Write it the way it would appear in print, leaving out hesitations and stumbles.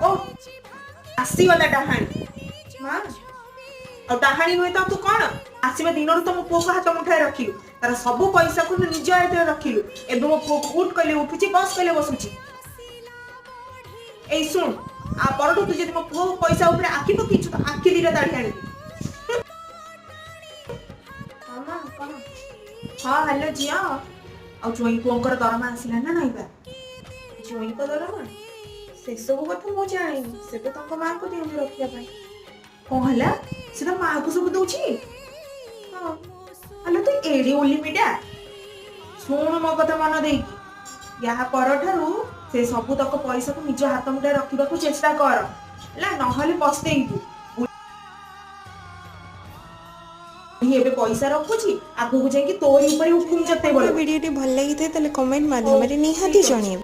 ଓ, ଆସିଗଲା ଡାହାଣୀ। ମା, ଆଉ ଡାହାଣୀ ନୁହେଁ ତ ତୁ କଣ? ଆସିବା ଦିନରୁ ତ ମୋ ପୁଅକୁ ହାତ ମୁଠାରେ ରଖିଲୁ, ତାର ସବୁ ପଇସାକୁ ତୁ ନିଜ ହାତରେ ରଖିଲୁ। ଏବେ ମୋ ପୁଅକୁ ଉଠ କହିଲେ ଉଠୁଛି, ବସ କହିଲେ ବସୁଛି। ଏଇ ଶୁଣ, ଆ ପରଠୁ ତୁ ଯଦି ମୋ ପୁଅ ପଇସା ଉପରେ ଆଖି ପକେଇଛୁ ତ ଆଖି ଦିଟା ତାଡ଼ି ଆଣିବି। ହଁ ମା, କଣ? ହଁ, ହ୍ୟାଲୋ ଝିଅ। ଆଉ ଜୋଇଁ ପୁଅଙ୍କର ଦରମା ଆସିଲା ନା ନାଇଁ ବା? ଜୋଇଁଙ୍କ ଦରମା ସେସବୁ କଥା ମୁଁ ଜାଣିନି। ସେ ତ ତାଙ୍କ ମାଙ୍କୁ ଦିଅନ୍ତି ରଖିବା ପାଇଁ। କଣ ହେଲା? ସେ ତ ମାକୁ ସବୁ ଦଉଛି? ହଁ। ଆଲୋ, ତୁ ଏଡେ ଓଲିମିଟା! ଶୁଣୁ ମୋ କଥା ମନ ଦେଇକି, ୟା ପରଠାରୁ ସେ ସବୁ ତକ ପଇସାକୁ ନିଜ ହାତ ମୁଠାରେ ରଖିବାକୁ ଚେଷ୍ଟା କର, ହେଲା? ନହେଲେ ପସ୍ତେଇବୁ। ବୁଢୀ ଏବେ ପଇସା ରଖୁଛି, ଆଗକୁ ଯାଇକି ତୋରି ଉପରେ ହୁକୁମ ଚଲେଇବ। ଭିଡ଼ିଓଟି ଭଲ ଲାଗିଥାଏ, ତାହେଲେ କମେଣ୍ଟ ହଉ, ମାଧ୍ୟମରେ ନିହାତି ଠିକ ଅଛି। ଜଣାଇବେ।